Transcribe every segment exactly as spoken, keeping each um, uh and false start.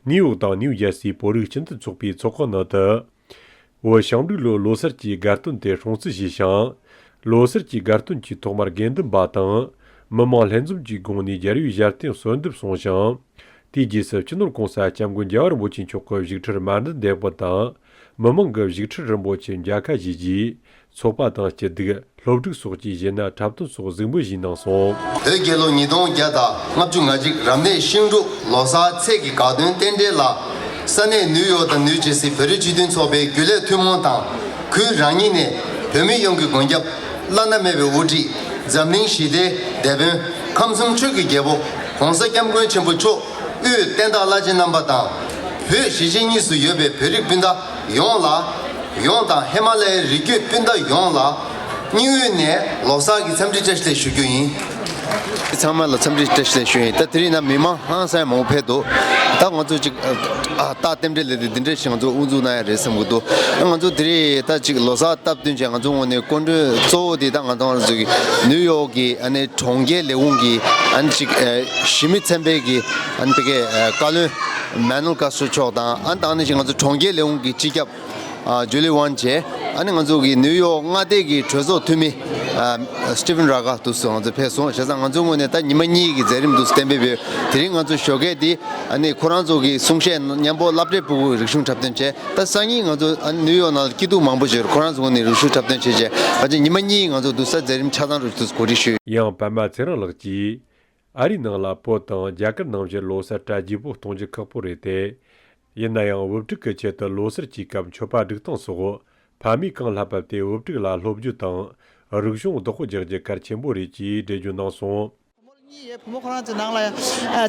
ནིའུ་ཡོག་དང་ནིའུ་ཇར་སིའི་བོད་རིགས་སྤྱི་མཐུན་ཚོགས་པའི་ཚོགས་ཁང་ནང་དུ། བོད་ཞིང་འབྲོག་ལོའི་ལོ་གསར་གྱི་དགའ་སྟོན་དེ་སྲུང་བརྩི་ཞུས་ཤིང་། ལོ་གསར་གྱི་དགའ་སྟོན་གྱི་ཐོག་མར་དགེ་འདུན་པ་དང་། མི་མང་ལྷན་འཛོམས་ཀྱི་སྒོ་ནས་རྒྱལ་བའི་ཞལ་རྟེན་གསོལ་འདེབས་གསུངས་ཤིང་། དེའི་རྗེས་སུ་སྤྱི་ནོར་༸གོང་ས་༸སྐྱབས་མགོན་རྒྱལ་བ་རིན་པོ་ཆེ་མཆོག་གི་བཞུགས་ཁྲིར་མཎྜལ་འདེགས་པ་དང་། མི་མང་གི་བཞུགས་ཁྲི་རིན་པོ་ཆེར་མཇལ་ཁ་ཞུས་རྗེས། ཚོགས་པ་དང་སྐྱིད་སྡུག་སློབ་ཕྲུག་སོགས་ཀྱི་གཞས་སྣ་འཁྲབ་སྟོན་སོགས་གཟིགས་འབུལ་ཞུས་གནང་སོང་། བོད་རྒྱལ་ལོ་ཉིས་སྟོང་བརྒྱ་དང་ལྔ་བཅུ་ང་གཅིག་རབ་གནས་ཤིང་འབྲུག་ལོ་གསར་ཚེས་ཀྱི་དགའ་སྟོན་རྟེན་འབྲེལ་ལ། ས་གནས་ནིའུ་ཡོག་དང་ནིའུ་ཇར་སི་བོད་རིགས་སྤྱི་མཐུན་ཚོགས་པའི་རྒྱུན་ལས་ཐུན་མོང་དང་། ཁུལ་རང་ཉིད་ནས་བོད་མི་ཡོངས་ཀྱི་མགོན་སྐྱབས་བླ་ན་མེད་པའི་དབུ་ཁྲིད་འཛམ་གླིང་ཞི་བདེའི་དེད་དཔོན་ཁམས་གསུམ་ཆོས་ཀྱི་རྒྱལ་པོ་༸གོང་ས་༸སྐྱབས་མགོན་ཆེན་པོ་མཆོག་དབུས་བསྟན་བདག་བླ་ཆེན་རྣམ་པ་དང་། བོད་གཞིས་བྱེས་གཉིས་སུ་ཡོད་པའི་བོད་རིགས་སྤུན་ཟླ་ཡོངས་ལ། ཡོངས་དང་ཧི་མ་ལ་ཡའི་རི་རྒྱུད་སྤུན་ཟླ་ཡོངས་ལ། སྙིང་དབུས་ནས་ལོ་གསར་གྱི་འཚམས་འདྲི་བཀྲ་ཤིས་བདེ་ལེགས་ཞུ་རྒྱུ་ཡིན། ཚང་མ་ལ་འཚམས་འདྲི་བཀྲ་ཤིས་བདེ་ལེགས་ཞུ་ཡིན། ད་དེ་རིང་ན་མི་མང་ཧང་སང་མང་པོ་ཕེབས་འདུག་ད་ང་ཚོ་ཅིག་ཨ་ད་རྟེན་འབྲེལ་ལས་དེ་འདི་འདྲ་ཞིག་ང་ཚོ་དབུ་འཛུགས་གནང་ཡ་རེད་བསམ་གྱི་འདུག་ང་ཚོ་དེ་རིང་ད་ཅིག་ལོ་གསར་སྟབས་བསྟུན་བྱས་ང་ཚོ་ངོས་ནས་སྐུ་མགྲོན་གཙོ་བོ་དེ་ད་ང་ཚོ་ང་ཚོ་གི་ནིའུ་ཡོག་གི་ཨ་ནི་གྲོང་ཁྱེར་ལས་ཁུངས་ཀྱི་ཨ་ནི་ཅིག་ཨ་གཞི་མི་ཚན་པའི་གི་ཨ་ནི་ཕ་གི་ཨ་བཀའ་བློན་མཱ་ནུ་ཨེལ་ཀཱ་སི་ཊོ་མཆོག་དང་། ཨ་ནི་ད་ནི་ཅིག་ང་ཚོ་གྲོང་ཁྱེར་ལས་ཁུངས་ཀྱི་སྤྱི་ཁྱབ་ཨ་ཇུ་ལི་ཝན་བྱས། ཨ་ནི་ང་ཚོ་གི་ནིའུ་ཡོག་མངའ་སྡེ་གི་གྲོས་ཚོགས་འཐུས་མི་ཨ་སི་ཊི་ཕན་ར་གྷ་དུ་སུ་ང་ཚོ་ཕེབས་སོང་། བྱས་ཙང་ང་ཚོ་ངོས་ནས་ད་ཉི་མ་གཉིས་ཀྱི་མཛད་རིམ་དུ་གཏན་འབེབས་ཡོད། དེ་རིང་ང་ཚོ་ཞོགས་ཀས་དེ་ཨ་ནི་ཁོ་རང་ཚོ་གི་གསུང་བཤད་མཉམ་པོ་སློབ་གྲྭའི་ཕྲུ་གུ་རིག་གཞུང་འཁྲབ་སྟོན་བྱས། ད་སང་ཉིན་ང་ཚོ་ཨ་ནི་ནིའུ་ཡོག་ནང་ལ་སྐྱིད་སྡུག་མང་པོ་ཞིག་ཡོད། ཁོ་རང་ཚོ་ངོས་ནས་རིག་གཞུང་འཁྲབ་སྟོན་བྱས་བྱས། ད་ཆ་ཉི་མ་གཉིས་ང་ཚོ་དུ་ས་མཛད་རིམ་ཆ་ཚང་རུ་དུ་གོ་སྒྲིག་ཞུས། ཡང་པདྨ་ཚེ་རིང་ལགས་ཀྱིས། ཨ་རིའི་ནང་ལ་བོད་དང་རྒྱ་གར་ནང་བཞིན་ལོ་གསར་གྲ་རྒྱས་པོ་གཏོང་རྒྱུ་ཁག་པོ་རེད་དེ། ཡིན་ན་ཡང་བུ་ཕྲུག་གི་ཆེད་དུ་ལོ་གསར་གྱི་སྐབས་མཆོད་པ་སྒྲིག་སྟངས་སོགས་ཕ་མས་གང་ལྷག་བབས་ཏེ་བུ་ཕྲུག་ལ་སློབ་རྒྱུ་དང་རིག་གཞུང་བདག་པོ་རྒྱག་རྒྱུ་གལ་ཆེན་པོ་རེད་ཅེས་འགྲེལ་བརྗོད་གནང་སོང་། བུ་མོ་གཉིས་ཡོད། བུ་མོ་ཁོ་རང་ཚོའི་ནང་ལ་ཡང་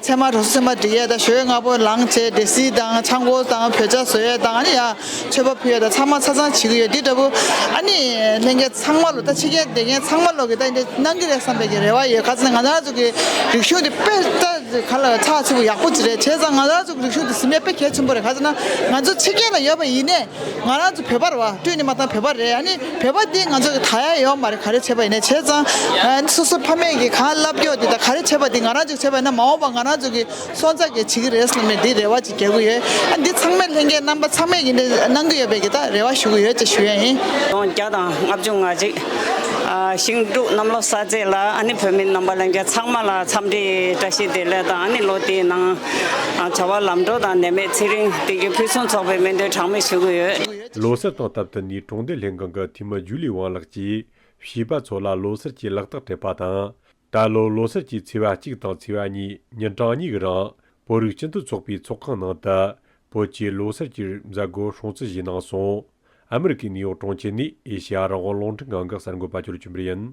ཚད་མ་གྲོགས་སུ་ཚད་མ་སྒྲིག་ཡས་དང་ཞོལ་སྔ་པོ་ལངས་བྱས་འབྲས་སིལ་དང་ཆང་ཕོར་དང་བོད་ཇ་བཟོ་ཡས་དང་། ཨ་ནི་ཡང་མཆོད་པ་ཕུལ་ཡས་དང་ཚང་མ་ཆ་ཚང་བྱེད་ཀྱི་ཡོད། འདི་འདྲ་པོ་ཨ་ནི་ལྷན་རྒྱས་ཚང་མ་ལོ་ད་ཕྱི་རྒྱལ་བསྡད་མཁན་ཚང་མ་ལོ་གི་ད་འདི་གནང་གི་རེད་བསམ་པའི་གི་རེ་བ་ཡོད། ག་ཚོད་ང་རང་ཚོ་གི་རིག་གཞུང་འདི་དཔེ་ད་ག་ལ་ཚགས་ཚུད་པོ་ཡག་པོ་ཅིག་རེད། བྱས་ཙང་ང་རང་ཚོ་གི་རིག་གཞུང་འདི་ཟིན་པའི་དཔེ་གལ་ཆེན་པོ་རེད། ག་ཚོད་ན་ང་ཚོ་ཕྱི་རྒྱལ་ལ་ཡོད་པ་ཡིན་ནའི། ང་རང་ཚོ་བོད་པ་རེད་བ། སྤྲོས་ནི་མ་བཏང་བོད་པ་རེད། ཨ་ནི་བོད་པ་འདི་ང་ཚོ་གི་ད་ཡ་ཡོད་མ་རེད། ག་རེ་བྱས་པ་ཡིན་ནའི། བྱས་ཙང་ཨ་ནི་སོ་སོ་ཕ་མས་ཀྱི་གང་བསླབ་རྒྱུ་འདི་དང་ག་རེ་བྱས་པ་འདི་ང་རང་ཚོ་བྱས་པ་ཡིན་ན་མ་འོངས་པ་ང་རང་ཚོ་གི་སོན་རྩ་གི་བྱེད་ཀྱི་རེད་བསམ་ནས་འདི་རེ་བ་ཅིག་རྒྱག་གི་ཡོད། ཨ་འདི་ཚང་མས་ལྷན་རྒྱས་རྣམ་པ་ཚང་མས་ཀྱི་འདི་གནང་གི་ཡོད་པའི་གི་ད་རེ་བ་ཞུ་གི་ཡོད་ཅེས་ཞུ་ཡ་ཡིན། སྟོང་བརྒྱ་དང་ལྔ་བཅུ་ང་གཅིག་ཨ་ཤིང་འབྲུག་གནམ་ལོ་གསར་ཚེས་ལ་ཨ་ནི་བོད་མི་རྣམ་པ་ལྷན་རྒྱས་ཚང་མ་ལ་འཚམས་འདྲི་བཀྲ་ཤིས་བདེ་ལེགས་དང་། ཨ་ནི་ལོ་དེའི་ནང་ཨ་བྱ་བ་ལམ་འགྲོ་དང་ནད་མེད་ཚེ་རིང་བདེ་སྐྱིད་ཕུན་སུམ་ཚོགས་པའི་སྨོན་འདུན་གྲངས་མེད་ཞུ་གི་ཡོད། ལོ་གསར་དང་སྟབས་བསྟུན་ནས་གྲོང་སྡེ་ལྷན་ཁང་གི་འཐུས་མི་ཇུ་ལི་ཝང་ལགས་ཀྱིས་བྱིས་པ་ཚོ་ལ་ལོ་གསར་གྱི་ལག་རྟགས་སྤྲད་པ་དང་། ད་ལོ་ལོ་གསར་གྱི་ཚེས་པ་གཅིག་དང་ཚེས་པ་གཉིས་ཉིན་གྲངས་གཉིས་ཀྱི་རིང་བོད་རིགས་སྤྱི་མཐུན་ཚོགས་པའི་ཚོགས་ཁང་ནང་དུ་བོད་ཀྱི་ལོ་གསར་གྱི་མཛད་སྒོ་སྲུང་བརྩི་ཞུས་གནང་སོང་། ཨ་མི་རི་ཀའི་ནིའུ་ཡོག་གྲོང་ཁྱེར་ནས་ཨེ་ཤེ་ཡ་རང་དབང་རླུང་འཕྲིན་ཁང་གི་གསར་འགོད་པ་ཅོ་ལི་ཆོས་འཕེལ་ཡིན།